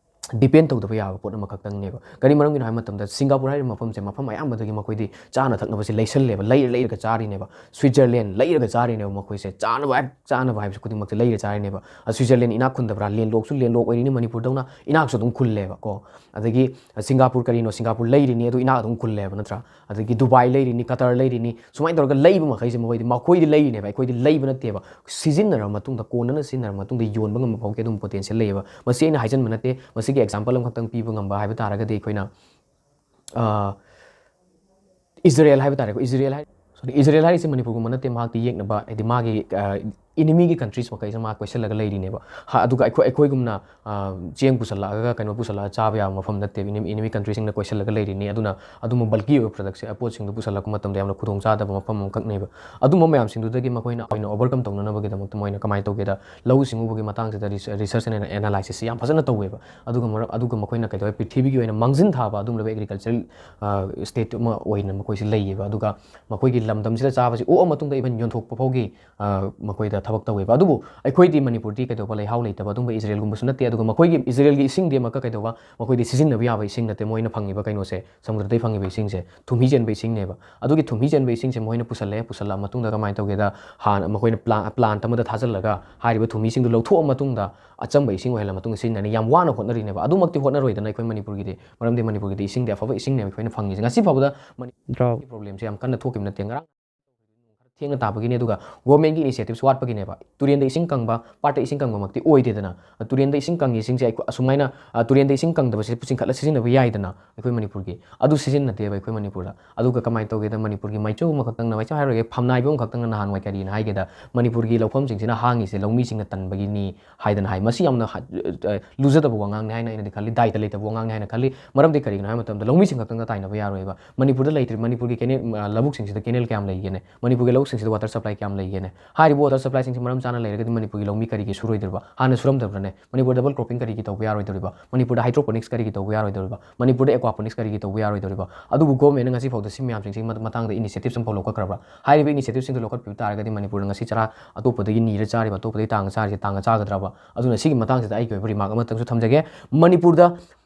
depend ꯇꯧꯗꯕ ꯌꯥꯕ ꯄꯣꯠ ꯑꯃꯈꯛꯇꯪꯅꯦꯕ꯫ ꯀꯔꯤ ꯃꯔꯝꯒꯤꯅꯣ ꯍꯥꯏꯕ ꯃꯇꯝꯗ, ꯁꯤꯡꯒꯥꯄꯨꯔ ꯍꯥꯏꯔꯤꯕ ꯃꯐꯝꯁꯦ ꯃꯐꯝ ꯑꯌꯥꯝꯕꯗꯒꯤ ꯃꯈꯣꯏꯗꯤ ꯆꯥꯅ ꯊꯛꯅꯕꯁꯦ ꯂꯩꯁꯜꯂꯦꯕ, ꯂꯩꯔ ꯂꯩꯔꯒ ꯆꯥꯔꯤꯅꯦꯕ꯫ ꯁ꯭ꯋꯤꯠꯖꯔꯂꯦꯟ ꯂꯩꯔꯒ ꯆꯥꯔꯤꯅꯦꯕ ꯃꯈꯣꯏꯁꯦ, ꯆꯥꯅꯕ ꯍꯦꯛ ꯆꯥꯅꯕ ꯍꯥꯏꯕꯁꯤ ꯈꯨꯗꯤꯡꯃꯛꯁꯦ ꯂꯩꯔ ꯆꯥꯔꯤꯅꯦꯕ꯫ ꯑ, ꯁ꯭ꯋꯤꯠꯖꯔꯂꯦꯟ ꯏꯅꯥꯛ ꯈꯨꯟꯗꯕ꯭ꯔꯥ? ꯂꯦꯟꯂꯣꯛꯁꯨ ꯂꯦꯟꯂꯣꯛ ꯑꯣꯏꯔꯤꯅꯤ, ꯃꯅꯤꯄꯨꯔꯗꯧꯅ ꯏꯅꯥꯛꯁꯨ ꯑꯗꯨꯝ ꯈꯨꯜꯂꯦꯕ ꯀꯣ꯫ ꯑꯗꯒꯤ, ꯑ, ꯁꯤꯡꯒꯥꯄꯨꯔ ꯀꯔꯤꯅꯣ, ꯁꯤꯡꯒꯥꯄꯨꯔ ꯂꯩꯔꯤꯅꯤ, ꯑꯗꯨ ꯏꯅꯥꯛ ꯑꯗꯨꯝ ꯈꯨꯜꯂꯦꯕ, ꯅꯠꯇ꯭ꯔꯥ? ꯑꯗꯒꯤ ꯗꯨꯕꯥꯏ ꯂꯩꯔꯤꯅꯤ, ꯀꯇꯔ ꯂꯩꯔꯤꯅꯤ, ꯁꯨꯃꯥꯏꯅ ꯇꯧꯔꯒ ꯂꯩꯕ ꯃꯈꯩꯁꯦ ꯃꯈꯣꯏꯗꯤ, ꯃꯈꯣꯏꯗꯤ ꯂꯩꯔꯤꯅꯦꯕ, ꯑꯩꯈꯣꯏꯗꯤ ꯂꯩꯕ ꯅꯠꯇꯦꯕ꯫ ꯁꯤꯖꯤꯟꯅꯔꯕ ꯃꯇꯨꯡꯗ, ꯀꯣꯟꯅꯅ ꯁꯤꯖꯤꯟꯅꯔꯕ ꯃꯇꯨꯡꯗ ꯌꯣꯟꯕ ꯉꯝꯕ ꯐꯥꯎꯒꯤ ꯑꯗꯨꯝ potential ꯂꯩꯌꯦꯕ꯫ ꯃꯁꯤ ꯑꯩꯅ ꯍꯥꯏꯖꯟꯕ ꯅꯠꯇꯦ, ꯃꯁꯤꯒꯤ example ꯑꯃꯈꯛꯇꯪ ꯄꯤꯕ ꯉꯝꯕ ꯍꯥꯏꯕ ꯇꯥꯔꯒꯗꯤ ꯑꯩꯈꯣꯏꯅ, ꯑ, ꯏꯖꯔꯦꯜ ꯍꯥꯏꯕ ꯇꯥꯔꯦꯀꯣ, ꯏꯖꯔꯦꯜ ꯍꯥꯏ-, sorry, ꯏꯖꯔꯦꯜ ꯍꯥꯏꯔꯤꯁꯦ ꯃꯅꯤꯄꯨꯔꯒꯨꯝꯕ ꯅꯠꯇꯦ, ꯃꯍꯥꯛꯇꯤ ꯌꯦꯛꯅꯕ, ꯍꯥꯏꯗꯤ ꯃꯥꯒꯤ, ꯑ, enemy ꯒꯤ countries ꯃꯈꯩꯁꯦ ꯃꯥ ꯀꯣꯏꯁꯜꯂꯒ ꯂꯩꯔꯤꯅꯦꯕ꯫ ꯍꯥ, ꯑꯗꯨꯒ ꯑꯩꯈꯣꯏ, ꯑꯩꯈꯣꯏꯒꯨꯝꯅ, ꯑ, ꯆꯦꯡ ꯄꯨꯁꯜꯂꯛꯑꯒ ꯀꯩꯅꯣ ꯄꯨꯁꯜꯂꯛꯑꯒ ꯆꯥꯕ ꯌꯥꯕ ꯃꯐꯝ ꯅꯠꯇꯦꯕ, enemy, enemy country ꯁꯤꯡꯅ ꯀꯣꯏꯁꯜꯂꯒ ꯂꯩꯔꯤꯅꯤ꯫ ꯑꯗꯨꯅ ꯑꯗꯨꯝꯕ bulky ꯑꯣꯏꯕ product ꯁꯦ, ꯄꯣꯠꯁꯤꯡꯗꯣ ꯄꯨꯁꯜꯂꯛꯄ ꯃꯇꯝꯗ ꯌꯥꯝꯅ ꯈꯨꯗꯣꯡꯆꯥꯗꯕ ꯃꯐꯝ ꯑꯃꯈꯛꯅꯦꯕ꯫ ꯑꯗꯨꯝꯕ ꯃꯌꯥꯝꯁꯤꯡꯗꯨꯗꯒꯤ ꯃꯈꯣꯏꯅ ꯑꯣꯏꯅ overcome ꯇꯧꯅꯅꯕꯒꯤꯗꯃꯛꯇ ꯃꯣꯏꯅ ꯀꯃꯥꯏꯅ ꯇꯧꯒꯦꯗ, ꯂꯧꯎ ꯁꯤꯡꯎꯕꯒꯤ ꯃꯇꯥꯡꯁꯤꯗ ꯔꯤꯁ-, research and analysis ꯁꯦ ꯌꯥꯝ ꯐꯖꯅ ꯇꯧꯋꯦꯕ꯫ ꯑꯗꯨꯒ ꯃꯔꯝ, ꯑꯗꯨꯒ ꯃꯈꯣꯏꯅ ꯀꯩꯗꯧꯋꯦ, ꯄ꯭ꯔꯤꯊꯤꯕꯤꯒꯤ ꯑꯣꯏꯅ ꯃꯥꯡꯖꯤꯟ ꯊꯥꯕ ꯑꯗꯨꯝꯂꯕ agricultural, ꯑ, state ꯑꯃ ꯑꯣꯏꯅ ꯃꯈꯣꯏꯁꯤ ꯂꯩꯌꯦꯕ꯫ ꯑꯗꯨꯒ ꯃꯈꯣꯏꯒꯤ ꯂꯝꯗꯝꯁꯤꯗ ꯆꯥꯕꯁꯤ ꯑꯣꯛꯑ ꯃꯇꯨꯡꯗ even ꯌꯣꯟꯊꯣꯛꯄ ꯐꯥꯎꯒꯤ, ꯑ, ꯃꯈꯣꯏꯗ ꯊꯕꯛ ꯇꯧꯋꯦꯕ꯫ ꯑꯗꯨꯕꯨ ꯑꯩꯈꯣꯏꯗꯤ ꯃꯅꯤꯄꯨꯔꯗꯤ ꯀꯩꯗꯧꯕ, ꯂꯩꯍꯥꯎ ꯂꯩꯇꯕ ꯑꯗꯨꯝꯕ ꯏꯖꯔꯦꯜꯒꯨꯝꯕꯁꯨ ꯅꯠꯇꯦ꯫ ꯑꯗꯨꯒ ꯃꯈꯣꯏꯒꯤ, ꯏꯖꯔꯦꯜꯒꯤ ꯏꯁꯤꯡꯗꯤ ꯑꯃꯨꯛꯀ ꯀꯩꯗꯧꯕ, ꯃꯈꯣꯏꯗꯤ ꯁꯤꯖꯤꯟꯅꯕ ꯌꯥꯕ ꯏꯁꯤꯡ ꯅꯠꯇꯦ ꯃꯣꯏꯅ ꯐꯪꯉꯤꯕ ꯀꯩꯅꯣꯁꯦ, ꯁꯃꯨꯗ꯭ꯔꯗꯩ ꯐꯪꯉꯤꯕ ꯏꯁꯤꯡꯁꯦ, ꯊꯨꯝꯍꯤ ꯆꯦꯟꯕ ꯏꯁꯤꯡꯅꯦꯕ꯫ ꯑꯗꯨꯒꯤ ꯊꯨꯝꯍꯤ ꯆꯦꯟꯕ ꯏꯁꯤꯡꯁꯦ ꯃꯈꯣꯏꯅ ꯄꯨꯁꯜꯂꯛꯑꯦ, ꯄꯨꯁꯜꯂꯛꯑ ꯃꯇꯨꯡꯗ ꯀꯃꯥꯏꯅ ꯇꯧꯒꯦꯗ, ꯍꯥꯟꯅ ꯃꯈꯣꯏꯅ ꯄ꯭ꯂꯥ-, plant ꯑꯃꯗ ꯊꯥꯖꯤꯜꯂꯒ ꯍꯥꯏꯔꯤꯕ ꯊꯨꯝꯍꯤꯁꯤꯡꯗꯨ ꯂꯧꯊꯣꯛꯑ ꯃꯇꯨꯡꯗ ꯑꯆꯝꯕ ꯏꯁꯤꯡ ꯑꯣꯏꯍꯜꯂ ꯃꯇꯨꯡꯗ ꯁꯤꯖꯤꯟꯅꯅꯤ꯫ ꯌꯥꯝ ꯋꯥꯅ ꯍꯣꯠꯅꯔꯤꯅꯦꯕ꯫ ꯑꯗꯨꯃꯛꯇꯤ ꯍꯣꯠꯅꯔꯣꯏꯗꯅ ꯑꯩꯈꯣꯏ ꯃꯅꯤꯄꯨꯔꯒꯤꯗꯤ, ꯃꯔꯝꯗꯤ ꯃꯅꯤꯄꯨꯔꯒꯤꯗꯤ ꯏꯁꯤꯡꯗꯤ ꯑꯐꯕ ꯏꯁꯤꯡꯅꯦꯕ ꯑꯩꯈꯣꯏꯅ ꯐꯪꯉꯤꯁꯦ꯫ ꯉꯁꯤ ꯐꯥꯎꯕꯗ ꯃꯅꯤꯄꯨꯔꯒꯤ problemꯁꯦ ꯌꯥꯝ ꯀꯟꯅ ꯊꯣꯛꯈꯤꯕ ꯅꯠꯇꯦ꯫ ꯉꯔꯥꯡ ꯊꯦꯡꯅ ꯇꯥꯕꯒꯤꯅꯦ, ꯑꯗꯨꯒ government ꯀꯤ initiatives ꯋꯥꯠꯄꯒꯤꯅꯦꯕ꯫ ꯇꯨꯔꯦꯟꯗ ꯏꯁꯤꯡ ꯀꯪꯕ, ꯄꯥꯠꯇ ꯏꯁꯤꯡ ꯀꯪꯕꯃꯛꯇꯤ ꯑꯣꯏꯗꯦꯗꯅ꯫ ꯇꯨꯔꯦꯟꯗ ꯏꯁꯤꯡ ꯀꯪꯉꯤꯁꯤꯡꯁꯦ ꯑꯩꯈꯣꯏ ꯑꯁꯨꯃꯥꯏꯅ, ꯑ, ꯇꯨꯔꯦꯟꯗ ꯏꯁꯤꯡ ꯀꯪꯗꯕꯁꯦ ꯆꯤꯡꯈꯠꯂ ꯁꯤꯖꯤꯟꯅꯕ ꯌꯥꯏꯗꯅ ꯑꯩꯈꯣꯏ ꯃꯅꯤꯄꯨꯔꯒꯤ꯫ ꯑꯗꯨ ꯁꯤꯖꯤꯟꯅꯗꯦꯕ ꯑꯩꯈꯣꯏ ꯃꯅꯤꯄꯨꯔꯗ꯫ ꯑꯗꯨꯒ ꯀꯃꯥꯏꯅ ꯇꯧꯒꯦꯗ, ꯃꯅꯤꯄꯨꯔꯒꯤ ꯃꯥꯏꯆꯧ ꯑꯃꯈꯛꯇꯪꯅ, ꯃꯥꯏꯆꯧ ꯍꯥꯏꯔꯣꯏꯒꯦ, ꯐꯝꯅꯥꯏꯕ ꯑꯃꯈꯛꯇꯪꯅ ꯅꯍꯥꯟꯋꯥꯏ ꯀꯔꯤꯅ ꯍꯥꯏꯒꯦꯗ, ꯃꯅꯤꯄꯨꯔꯒꯤ ꯂꯧꯐꯝꯁꯤꯡꯁꯤꯅ ꯍꯥꯡꯉꯤꯁꯦ ꯂꯧꯃꯤꯁꯤꯡꯅ ꯇꯟꯕꯒꯤꯅꯤ ꯍꯥꯏꯗꯅ ꯍꯥꯏ꯫ ꯃꯁꯤ ꯌꯥꯝꯅ ꯍ-, ꯑ, ꯂꯨꯖꯗꯕ ꯋꯥꯉꯥꯡꯅꯤ ꯍꯥꯏꯅ ꯑꯩꯅꯗꯤ ꯈꯜꯂꯤ, ꯗꯥꯏꯇ ꯂꯩꯇꯕ ꯋꯥꯉꯥꯡꯅꯤ ꯍꯥꯏꯅ ꯈꯜꯂꯤ꯫ ꯃꯔꯝꯗꯤ ꯀꯔꯤꯒꯤꯅꯣ ꯍꯥꯏꯕ ꯃꯇꯝꯗ ꯂꯧꯃꯤꯁꯤꯡ ꯈꯛꯇꯪꯒ ꯇꯥꯏꯅꯕ ꯌꯥꯔꯣꯏꯕ꯫ ꯃꯅꯤꯄꯨꯔꯗ ꯂꯩꯇ꯭ꯔꯤ, ꯃꯅꯤꯄꯨꯔꯒꯤ canal, ꯑ, ꯂꯧꯕꯨꯛꯁꯤꯡꯁꯤꯗ canal ꯀꯌꯥꯝ ꯂꯩꯒꯦꯅꯦ? ꯃꯅꯤꯄꯨꯔꯒꯤ ꯂꯧꯕꯨꯛꯁꯤꯡꯁꯤꯗ water supply ꯀꯌꯥꯝ ꯂꯩꯒꯦꯅꯦ? ꯍꯥꯏꯔꯤꯕ water supply ꯁꯤꯡꯁꯤ ꯃꯔꯝ ꯆꯥꯅ ꯂꯩꯔꯒꯗꯤ ꯃꯅꯤꯄꯨꯔꯒꯤ ꯂꯧꯃꯤ ꯀꯔꯤꯒꯤ ꯁꯨꯔꯣꯏꯗ꯭ꯔꯤꯕ? ꯍꯥꯟꯅ ꯁꯨꯔꯝꯗꯕ꯭ꯔꯅꯦ? ꯃꯅꯤꯄꯨꯔ double cropping ꯀꯔꯤꯒꯤ ꯇꯧꯕ ꯌꯥꯔꯣꯏꯗꯧꯔꯤꯕ? ꯃꯅꯤꯄꯨꯔꯗ hydroponics ꯀꯔꯤꯒꯤ ꯇꯧꯕ ꯌꯥꯔꯣꯏꯗꯧꯔꯤꯕ? ꯃꯅꯤꯄꯨꯔꯗ aquaponics ꯀꯔꯤꯒꯤ ꯇꯧꯕ ꯌꯥꯔꯣꯏꯗꯧꯔꯤꯕ? ꯑꯗꯨꯕꯨ government ꯅ ꯉꯁꯤ ꯐꯥꯎꯗ ꯁꯤ ꯃꯌꯥꯝꯁꯤꯡꯁꯤꯒꯤ ꯃ-, ꯃꯇꯥꯡꯗ initiative ꯁꯦ ꯑꯃꯐꯥꯎ ꯂꯧꯈꯠꯈ꯭ꯔꯕ꯭ꯔꯥ? ꯍꯥꯏꯔꯤꯕ initiative ꯁꯤꯡꯗꯣ ꯂꯧꯈꯠꯄꯤꯕ ꯇꯥꯔꯒꯗꯤ ꯃꯅꯤꯄꯨꯔꯗ ꯉꯁꯤ ꯆꯔꯥ ꯑꯇꯣꯞꯄꯗꯒꯤ ꯅꯤꯔ ꯆꯥꯔꯤꯕ, ꯑꯇꯣꯞꯄꯗꯒꯤ ꯇꯥꯡꯉ ꯆꯥꯔꯤꯁꯦ ꯇꯥꯡꯉ ꯆꯥꯒꯗ꯭ꯔꯕ? ꯑꯗꯨꯅ ꯁꯤꯒꯤ ꯃꯇꯥꯡꯁꯤꯗ ꯑꯩꯒꯤ ꯑꯣꯏꯕ remark ꯑꯃꯇꯪꯁꯨ ꯊꯝꯖꯒꯦ꯫ ꯃꯅꯤꯄꯨꯔꯗ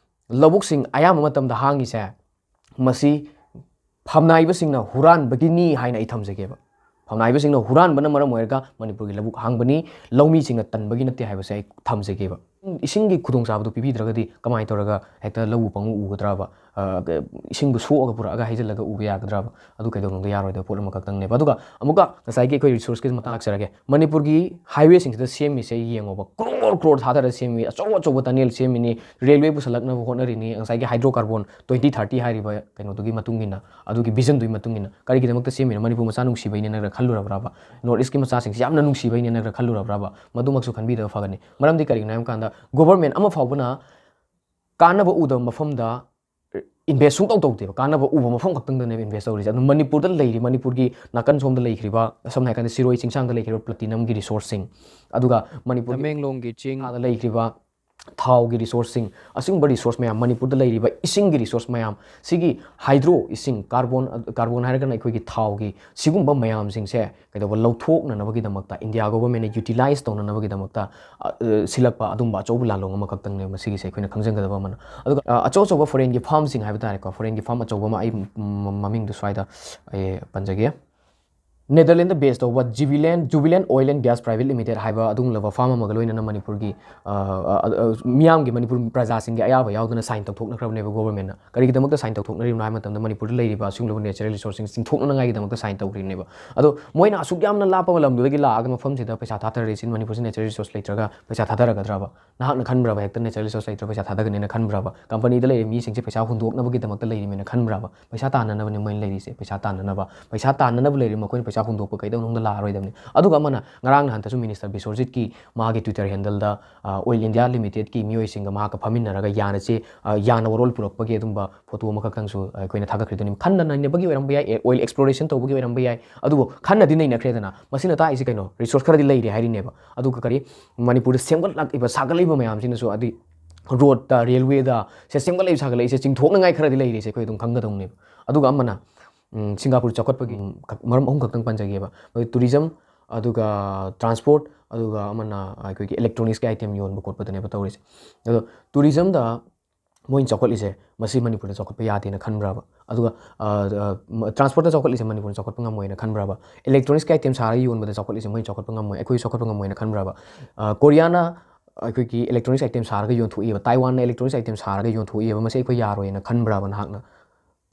ꯂꯧꯕꯨꯛꯁꯤꯡ ꯑꯌꯥꯝꯕ ꯃꯇꯝꯗ ꯍꯥꯡꯉꯤꯁꯦ ꯃꯁꯤ ꯐꯝꯅꯥꯏꯕꯁꯤꯡꯅ ꯍꯨꯔꯥꯟꯕꯒꯤꯅꯤ ꯍꯥꯏꯅ ꯑꯩ ꯊꯝꯖꯒꯦꯕ꯫ ꯐꯝꯅꯥꯏꯕꯁꯤꯡꯅ ꯍꯨꯔꯥꯟꯕꯅ ꯃꯔꯝ ꯑꯣꯏꯔꯒ ꯃꯅꯤꯄꯨꯔꯒꯤ ꯂꯧꯕꯨꯛ ꯍꯥꯡꯕꯅꯤ, ꯂꯧꯃꯤꯁꯤꯡꯅ ꯇꯟꯕꯒꯤ ꯅꯠꯇꯦ ꯍꯥꯏꯕꯁꯦ ꯑꯩ ꯊꯝꯖꯒꯦꯕ꯫ ꯏꯁꯤꯡꯒꯤ ꯈꯨꯗꯣꯡꯆꯥꯕꯗꯨ ꯄꯤꯕꯤꯗ꯭ꯔꯒꯗꯤ ꯀꯃꯥꯏꯅ ꯇꯧꯔꯒ ꯍꯦꯛꯇ ꯂꯧ ꯎ ꯄꯪꯎ ꯎꯒꯗ꯭ꯔꯕ? ꯑ, ꯏꯁꯤꯡꯗꯣ ꯁꯣꯛꯑꯒ ꯄꯨꯔꯛꯑꯒ ꯍꯩꯖꯤꯜꯂꯒ ꯎꯕ ꯌꯥꯒꯗ꯭ꯔꯕ? ꯑꯗꯨ ꯀꯩꯗꯧꯅꯨꯡꯗ ꯌꯥꯔꯣꯏꯗꯕ ꯄꯣꯠ ꯑꯃꯈꯛꯇꯪꯅꯦꯕ꯫ ꯑꯗꯨꯒ ꯑꯃꯨꯛꯀ ꯉꯁꯥꯏꯒꯤ ꯑꯩꯈꯣꯏ ꯔꯤꯁꯣꯔꯁꯀꯤ ꯃꯇꯥꯡ ꯂꯥꯛꯆꯔꯒꯦ꯫ ꯃꯅꯤꯄꯨꯔꯒꯤ ꯍꯥꯏꯋꯦꯁꯤꯡꯁꯤꯗ ꯁꯦꯝꯃꯤꯁꯦ ꯌꯦꯡꯉꯣꯕ, ꯀ꯭ꯔꯣꯔ ꯀ꯭ꯔꯣꯔ ꯊꯥꯗꯔ ꯁꯦꯝꯃꯤ, ꯑꯆꯧ ꯑꯆꯧꯕ ꯇꯅꯦꯜ ꯁꯦꯝꯃꯤꯅꯤ, ꯔꯦꯜꯋꯦ ꯄꯨꯁꯜꯂꯛꯅꯕ ꯍꯣꯠꯅꯔꯤꯅꯤ, ꯉꯁꯥꯏꯒꯤ ꯍꯥꯏꯗ꯭ꯔꯣ ꯀꯥꯔꯕꯣꯟ ꯇ꯭ꯋꯦꯟꯇꯤ ꯊꯥꯔꯇꯤ ꯍꯥꯏꯔꯤꯕ ꯀꯩꯅꯣꯗꯨꯒꯤ ꯃꯇꯨꯡ ꯏꯟꯅ, ꯑꯗꯨꯒꯤ ꯚꯤꯖꯟꯗꯨꯒꯤ ꯃꯇꯨꯡ ꯏꯟꯅ꯫ ꯀꯔꯤꯒꯤꯗꯃꯛꯇ ꯁꯦꯝꯃꯤꯅꯣ? ꯃꯅꯤꯄꯨꯔ ꯃꯆꯥ ꯅꯨꯡꯁꯤꯕꯩꯅꯦꯅꯒ ꯈꯜꯂꯨꯔꯕ꯭ꯔꯕ? ꯅꯣꯔꯠ ꯏꯁꯀꯤ ꯃꯆꯥꯁꯤꯡꯁꯤ ꯌꯥꯝꯅ ꯅꯨꯡꯁꯤꯕꯩꯅꯦꯅꯒ ꯈꯜꯂꯨꯔꯕ꯭ꯔꯕ? ꯃꯗꯨꯃꯛꯁꯨ ꯈꯟꯕꯤꯗꯕ ꯐꯒꯅꯤ꯫ ꯃꯔꯝꯗꯤ ꯀꯔꯤꯒꯤꯅꯣ ꯍꯥꯏꯕ ꯀꯥꯟꯗ, ꯒꯣꯕꯔꯃꯦꯟ ꯑꯃ ꯐꯥꯎꯕꯅ ꯀꯥꯟꯅꯕ ꯎꯗꯕ ꯃꯐꯝꯗ ꯏꯟꯚꯦꯁ ꯁꯨꯡꯇꯧ ꯇꯧꯗꯦꯕ꯫ ꯀꯥꯟꯅꯕ ꯎꯕ ꯃꯐꯝ ꯈꯛꯇꯪꯗꯅꯦꯕ ꯏꯟꯚꯦꯁ ꯇꯧꯔꯤꯁꯦ꯫ ꯑꯗꯨ ꯃꯅꯤꯄꯨꯔꯗ ꯂꯩꯔꯤ, ꯃꯅꯤꯄꯨꯔꯒꯤ ꯅꯥꯀꯟ ꯁꯣꯝꯗ ꯂꯩꯈ꯭ꯔꯤꯕ, ꯁꯝꯅ ꯍꯥꯏꯔꯀꯥꯟꯗ ꯁꯤꯔꯣꯏ ꯆꯤꯡꯁꯥꯡꯗ ꯂꯩꯈ꯭ꯔꯤꯕ ꯄ꯭ꯂꯥꯇꯤꯅꯝꯒꯤ ꯔꯤꯁꯣꯔꯁꯁꯤꯡ, ꯑꯗꯨꯒ ꯃꯅꯤꯄꯨꯔꯒꯤ ꯇꯃꯦꯡꯂꯣꯡꯒꯤ ꯆꯤꯡ, ꯃꯈꯥꯗ ꯂꯩꯈ꯭ꯔꯤꯕ ꯊꯥꯎꯒꯤ ꯔꯤꯁꯣꯔꯁꯁꯤꯡ, ꯑꯁꯤꯒꯨꯝꯕ ꯔꯤꯁꯣꯔꯁ ꯃꯌꯥꯝ, ꯃꯅꯤꯄꯨꯔꯗ ꯂꯩꯔꯤꯕ ꯏꯁꯤꯡꯒꯤ ꯔꯤꯁꯣꯔꯁ ꯃꯌꯥꯝ, ꯁꯤꯒꯤ ꯍꯥꯏꯗ꯭ꯔꯣ ꯏꯁꯤꯡ, ꯀꯥꯔꯕꯣꯟ, ꯀꯥꯔꯕꯣꯟ ꯍꯥꯏꯔꯒꯅ ꯑꯩꯈꯣꯏꯒꯤ ꯊꯥꯎꯒꯤ, ꯁꯤꯒꯨꯝꯕ ꯃꯌꯥꯝꯁꯤꯡꯁꯦ ꯀꯩꯗꯧꯕ, ꯂꯧꯊꯣꯛꯅꯅꯕꯒꯤꯗꯃꯛꯇ, ꯏꯟꯗꯤꯌꯥ ꯒꯣꯕꯔꯃꯦꯟꯅ ꯌꯨꯇꯤꯂꯥꯏꯁ ꯇꯧꯅꯅꯕꯒꯤꯗꯃꯛꯇ, ꯑ, ꯑ, ꯁꯤꯜꯂꯛꯄ ꯑꯗꯨꯝꯕ ꯑꯆꯧꯕ ꯂꯥꯜꯂꯣꯡ ꯑꯃꯈꯛꯇꯪꯅꯦꯕ ꯃꯁꯤꯒꯤꯁꯦ ꯑꯩꯈꯣꯏꯅ ꯈꯪꯖꯟꯒꯗꯕ ꯑꯃꯅ꯫ ꯑꯗꯨꯒ, ꯑ, ꯑꯆꯧ ꯑꯆꯧꯕ ꯐꯣꯔꯦꯟꯒꯤ ꯐꯥꯔꯝꯁꯤꯡ ꯍꯥꯏꯕ ꯇꯥꯔꯦꯀꯣ, ꯐꯣꯔꯦꯟꯒꯤ ꯐꯥꯔꯝ ꯑꯆꯧꯕ ꯑꯃ ꯑꯩ, ꯎꯝ, ꯃꯃꯤꯡꯗꯨ ꯁ꯭ꯋꯥꯏꯗ ꯑꯩ ꯄꯟꯖꯒꯦ꯫ ꯅꯦꯗꯔꯂꯦꯟꯗ ꯕꯦꯁ ꯇꯧꯕ Jubilant, Jubilant oil and gas private limited ꯍꯥꯏꯕ ꯑꯗꯨꯒꯨꯝꯂꯕ ꯐꯥꯔꯝ ꯑꯃꯒ ꯂꯣꯏꯅꯅ ꯃꯅꯤꯄꯨꯔꯒꯤ, ꯑ, ꯑ, ꯑ, ꯃꯤꯌꯥꯝꯒꯤ, ꯃꯅꯤꯄꯨꯔ ꯄ꯭ꯔꯖꯥꯁꯤꯡꯒꯤ ꯑꯌꯥꯕ ꯌꯥꯎꯗꯅ ꯁꯥꯏꯟ ꯇꯧꯊꯣꯛꯅꯈ꯭ꯔꯕꯅꯦꯕ ꯒꯣꯕꯔꯃꯦꯟꯅ꯫ ꯀꯔꯤꯒꯤꯗꯃꯛꯇ ꯁꯥꯏꯟ ꯇꯧꯊꯣꯛꯅꯔꯤꯕꯅꯣ ꯍꯥꯏꯕ ꯃꯇꯝꯗ, ꯃꯅꯤꯄꯨꯔꯗ ꯂꯩꯔꯤꯕ ꯑꯁꯤꯒꯨꯝꯂꯕ ꯅꯦꯆꯔꯦꯜ ꯔꯤꯁꯣꯔꯁꯁꯤꯡ ꯆꯤꯡꯊꯣꯛꯅꯉꯥꯏꯒꯤꯗꯃꯛꯇ ꯁꯥꯏꯟ ꯇꯧꯈ꯭ꯔꯤꯕꯅꯦꯕ꯫ ꯑꯗꯣ ꯃꯣꯏꯅ ꯑꯁꯨꯛ ꯌꯥꯝꯅ ꯂꯥꯞꯄ ꯂꯝꯗꯨꯗꯒꯤ ꯂꯥꯛꯑꯒ ꯃꯐꯝꯁꯤꯗ ꯄꯩꯁꯥ ꯊꯥꯊꯔꯛꯏꯁꯤ, ꯃꯅꯤꯄꯨꯔꯁꯤ ꯅꯦꯆꯔꯦꯜ ꯔꯤꯁꯣꯔꯁ ꯂꯩꯇ꯭ꯔꯒ ꯄꯩꯁꯥ ꯊꯥꯊꯔꯛꯀꯗ꯭ꯔꯕ? ꯅꯍꯥꯛꯅ ꯈꯟꯕ꯭ꯔꯕ ꯍꯦꯛꯇ ꯅꯦꯆꯔꯦꯜ ꯔꯤꯁꯣꯔꯁ ꯂꯩꯇ꯭ꯔ ꯄꯩꯁꯥ ꯊꯥꯗꯒꯅꯤꯅ ꯈꯟꯕ꯭ꯔꯕ? ꯀꯝꯄꯅꯤꯗ ꯂꯩꯔꯤꯕ ꯃꯤꯁꯤꯡꯁꯦ ꯄꯩꯁꯥ ꯍꯨꯟꯗꯣꯛꯅꯕꯒꯤꯗꯃꯛꯇ ꯂꯩꯔꯤꯃꯦꯅ ꯈꯟꯕ꯭ꯔꯕ? ꯄꯩꯁꯥ ꯇꯥꯟꯅꯅꯕꯅꯦ ꯃꯣꯏꯅ ꯂꯩꯔꯤꯁꯦ, ꯄꯩꯁꯥ ꯇꯥꯟꯅꯅꯕ꯫ ꯄꯩꯁꯥ ꯇꯥꯟꯅꯅꯕ ꯂꯩꯔꯤ, ꯃꯈꯣꯏꯅ ꯄꯩꯁꯥ ꯍꯨꯟꯗꯣꯛꯄ ꯀꯩꯗꯧꯅꯨꯡꯗ ꯂꯥꯛꯑꯔꯣꯏꯗꯕꯅꯤ꯫ ꯑꯗꯨꯒ ꯑꯃꯅ, ꯉꯔꯥꯡ ꯅꯍꯥꯟꯇꯁꯨ ꯃꯤꯅꯤꯁꯇꯔ ꯕꯤꯁꯣꯔꯖꯤꯠꯀꯤ ꯃꯥꯒꯤ ꯇ꯭ꯋꯤꯇꯔ ꯍꯦꯟꯗꯜꯗ, ꯑ, ꯑꯣꯏꯜ ꯏꯟꯗꯤꯌꯥ ꯂꯤꯃꯤꯇꯦꯠꯀꯤ ꯃꯤꯑꯣꯏꯁꯤꯡꯒ ꯃꯍꯥꯛꯀ ꯐꯝꯃꯤꯟꯅꯔꯒ ꯌꯥꯅ ꯆꯦ, ꯑ, ꯌꯥꯅ ꯋꯥꯔꯣꯜ ꯄꯨꯔꯛꯄꯒꯤ ꯑꯗꯨꯝꯕ ꯐꯣꯇꯣ ꯑꯃꯈꯛꯇꯪꯁꯨ ꯑꯩꯈꯣꯏꯅ ꯊꯥꯒꯠꯈ꯭ꯔꯤꯗꯨꯅꯤ꯫ ꯈꯟꯅ ꯅꯩꯅꯕꯒꯤ ꯑꯣꯏꯔꯝꯕ ꯌꯥꯏ, ꯑꯣꯏꯜ ꯑꯦꯛꯁꯄ꯭ꯂꯣꯔꯦꯁꯟ ꯇꯧꯕꯒꯤ ꯑꯣꯏꯔꯝꯕ ꯌꯥꯏ, ꯑꯗꯨꯕꯨ ꯈꯟꯅꯗꯤ ꯅꯩꯅꯈ꯭ꯔꯦꯗꯅ꯫ ꯃꯁꯤꯅ ꯇꯥꯛꯏꯁꯤ ꯀꯩꯅꯣ? ꯔꯤꯁꯣꯔꯁ ꯈꯔꯗꯤ ꯂꯩꯔꯦ ꯍꯥꯏꯔꯤꯅꯦꯕ꯫ ꯑꯗꯨꯒ ꯀꯔꯤ, ꯃꯅꯤꯄꯨꯔꯗ ꯁꯦꯝꯒꯠꯂꯛꯏꯕ, ꯁꯥꯒꯠꯂꯛꯏꯕ ꯃꯌꯥꯝꯁꯤꯅꯁꯨ, ꯑꯗꯤ ꯔꯣꯗꯇ, ꯔꯦꯜꯋꯦꯗ, ꯁꯦ ꯁꯦꯝꯒꯠꯂꯛꯏꯕ, ꯁꯥꯒꯠꯂꯛꯏꯁꯦ ꯆꯤꯡꯊꯣꯛꯅꯉꯥꯏ ꯈꯔꯗꯤ ꯂꯩꯔꯤꯁꯦ ꯑꯩꯈꯣꯏ ꯑꯗꯨꯝ ꯈꯪꯒꯗꯧꯅꯦꯕ꯫ ꯑꯗꯨꯒ ꯑꯃꯅ, ꯎꯝ, ꯁꯤꯡꯒꯥꯄꯨꯔ ꯆꯥꯎꯈꯠꯄꯒꯤ, ꯎꯝ, ꯈꯛ-, ꯃꯔꯝ ꯑꯍꯨꯝ ꯈꯛꯇꯪ ꯄꯟꯖꯒꯦꯕ꯫ ꯃꯣꯏ ꯇꯨꯔꯤꯖꯝ, ꯑꯗꯨꯒ ꯇ꯭ꯔꯥꯟꯁꯄꯣꯔꯠ, ꯑꯗꯨꯒ ꯑꯃꯅ ꯑꯩꯈꯣꯏꯒꯤ ꯏꯂꯦꯛꯇ꯭ꯔꯣꯅꯤꯛꯁꯀꯤ ꯑꯥꯏꯇꯦꯝ ꯌꯣꯟꯕ ꯈꯣꯠꯄꯗꯅꯦꯕ ꯇꯧꯔꯤꯁꯦ꯫ ꯑꯗꯣ ꯇꯨꯔꯤꯖꯝꯗ ꯃꯣꯏꯅ ꯆꯥꯎꯈꯠꯂꯤꯁꯦ, ꯃꯁꯤ ꯃꯅꯤꯄꯨꯔꯗ ꯆꯥꯎꯈꯠꯄ ꯌꯥꯗꯦꯅ ꯈꯟꯕ꯭ꯔꯕ? ꯑꯗꯨꯒ, ꯑ, ꯑ, ꯃ-, ꯇ꯭ꯔꯥꯟꯁꯄꯣꯔꯠꯇ ꯆꯥꯎꯈꯠꯂꯤꯁꯦ ꯃꯅꯤꯄꯨꯔꯅ ꯆꯥꯎꯈꯠꯄ ꯉꯝꯃꯣꯏꯅ ꯈꯟꯕ꯭ꯔꯕ? ꯏꯂꯦꯛꯇ꯭ꯔꯣꯅꯤꯛꯁꯀꯤ ꯑꯥꯏꯇꯦꯝ ꯁꯥꯔꯒ ꯌꯣꯟꯕꯗ ꯆꯥꯎꯈꯠꯂꯤꯁꯦ ꯃꯣꯏꯅ ꯆꯥꯎꯈꯠꯄ ꯉꯝꯃꯣꯏ, ꯑꯩꯈꯣꯏ ꯆꯥꯎꯈꯠꯄ ꯉꯝꯃꯣꯏꯅ ꯈꯟꯕ꯭ꯔꯕ? ꯑ, ꯀꯣꯔꯤꯌꯥꯅ ꯑꯩꯈꯣꯏꯒꯤ electronics item ꯁꯥꯔꯒ ꯌꯣꯟꯊꯣꯛꯏꯕ, ꯇꯥꯏꯋꯥꯟꯅ electronics item ꯁꯥꯔꯒ ꯌꯣꯟꯊꯣꯛꯏꯕ, ꯃꯁꯤ ꯑꯩꯈꯣꯏ ꯌꯥꯔꯣꯏꯅ ꯈꯟꯕ꯭ꯔꯥꯕ ꯅꯍꯥꯛꯅ?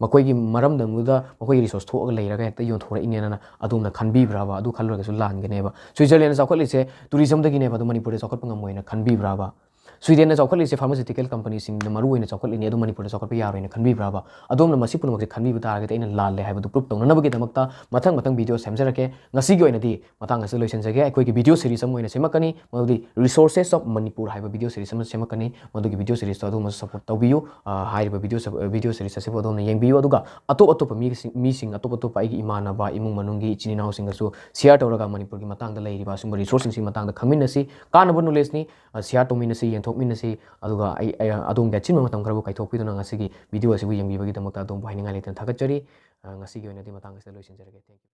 ꯃꯈꯣꯏꯒꯤ ꯃꯔꯝꯗꯝꯗꯨꯗ ꯃꯈꯣꯏꯒꯤ resource ꯊꯣꯛꯑꯒ ꯂꯩꯔꯒ ꯍꯦꯛꯇ ꯌꯣꯟꯊꯣꯔꯛꯏꯅꯦꯅ ꯑꯗꯣꯝꯅ ꯈꯟꯕꯤꯕ꯭ꯔꯥꯕ? ꯑꯗꯨ ꯈꯜꯂꯨꯔꯒꯁꯨ ꯂꯥꯟꯒꯅꯦꯕ꯫ ꯁ꯭ꯋꯤꯖꯔꯂꯦꯟꯗ ꯆꯥꯎꯈꯠꯂꯤꯁꯦ tourismꯗꯒꯤꯅꯦꯕ, ꯑꯗꯣ ꯃꯅꯤꯄꯨꯔꯗ ꯆꯥꯎꯈꯠꯄ ꯉꯝꯃꯣꯏꯅ ꯈꯟꯕꯤꯕ꯭ꯔꯥꯕ? ꯁ꯭ꯋꯤꯗꯦꯟꯗ ꯆꯥꯎꯈꯠꯂꯤꯁꯦ pharmaceutical companyꯁꯤꯡꯗ ꯃꯔꯨ ꯑꯣꯏꯅ ꯆꯥꯎꯈꯠꯂꯤꯅꯤ, ꯑꯗꯣ ꯃꯅꯤꯄꯨꯔꯗ ꯆꯥꯎꯈꯠꯄ ꯌꯥꯔꯣꯏꯅ ꯈꯟꯕꯤꯕ꯭ꯔꯥꯕ? ꯑꯗꯣꯝꯅ ꯃꯁꯤ ꯄꯨꯝꯅꯃꯛꯁꯦ ꯈꯟꯕꯤꯕ ꯇꯥꯔꯒꯗꯤ ꯑꯩꯅ ꯂꯥꯜꯂꯦ ꯍꯥꯏꯕꯗꯨ proof ꯇꯧꯅꯅꯕꯒꯤꯗꯃꯛꯇ ꯃꯊꯪ ꯃꯊꯪ video ꯁꯦꯝꯖꯔꯛꯀꯦ꯫ ꯉꯁꯤꯒꯤ ꯑꯣꯏꯅꯗꯤ ꯃꯇꯥꯡ ꯑꯁꯤꯗ ꯂꯣꯏꯁꯤꯟꯖꯒꯦ꯫ ꯑꯩꯈꯣꯏꯒꯤ video series ꯑꯃ ꯑꯣꯏꯅ ꯁꯦꯝꯃꯛꯀꯅꯤ, ꯃꯗꯨꯗꯤ Resources of Manipur ꯍꯥꯏꯕ video series ꯑꯃ ꯁꯦꯝꯃꯛꯀꯅꯤ꯫ ꯃꯗꯨꯒꯤ video seriesꯇꯣ ꯑꯗꯣꯝꯅꯁꯨ support ꯇꯧꯕꯤꯌꯨ꯫ ꯑ, ꯍꯥꯏꯔꯤꯕ video ꯁ-, video series ꯑꯁꯤꯕꯨ ꯑꯗꯣꯝꯅ ꯌꯦꯡꯕꯤꯌꯨ꯫ ꯑꯗꯨꯒ ꯑꯇꯣꯞ ꯑꯇꯣꯞꯄ ꯃꯤꯁꯤꯡ, ꯃꯤꯁꯤꯡ, ꯑꯇꯣꯞ ꯑꯇꯣꯞꯄ ꯑꯩꯒꯤ ꯏꯃꯥꯟꯅꯕ, ꯏꯃꯨꯡ ꯃꯅꯨꯡꯒꯤ ꯏꯆꯤꯟ ꯏꯅꯥꯎꯁꯤꯡꯒꯁꯨ share ꯇꯧꯔꯒ ꯃꯅꯤꯄꯨꯔꯒꯤ ꯃꯇꯥꯡꯗ ꯂꯩꯔꯤꯕ ꯑꯁꯨꯝꯕ resourceꯁꯤꯡꯁꯤꯒꯤ ꯃꯇꯥꯡꯗ ꯈꯪꯃꯤꯟꯅꯁꯤ꯫ ꯀꯥꯟꯅꯕ knowledgeꯅꯤ꯫ ꯑ, share ꯇꯧꯃꯤꯟꯅꯁꯤ, ꯌꯦꯟꯊꯣꯛꯃꯤꯟꯅꯁꯤ꯫ ꯑꯗꯨꯒ ꯑꯩ, ꯑꯩ, ꯑꯗꯣꯝꯒꯤ ꯑꯆꯤꯟꯕ ꯃꯇꯝ ꯈꯔꯕꯨ ꯀꯥꯏꯊꯣꯛꯄꯤꯗꯨꯅ ꯉꯁꯤꯒꯤ video ꯑꯁꯤꯕꯨ ꯌꯦꯡꯕꯤꯕꯒꯤꯗꯃꯛꯇ ꯑꯗꯣꯝꯕꯨ ꯍꯥꯏꯅꯤꯡꯉꯥꯏ ꯂꯩꯇꯅ ꯊꯥꯒꯠꯆꯔꯤ꯫ ꯑ, ꯉꯁꯤꯒꯤ ꯑꯣꯏꯅꯗꯤ ꯃꯇꯥꯡ ꯑꯁꯤꯗ ꯂꯣꯏꯁꯤꯟꯖꯔꯒꯦ꯫ Thank you꯫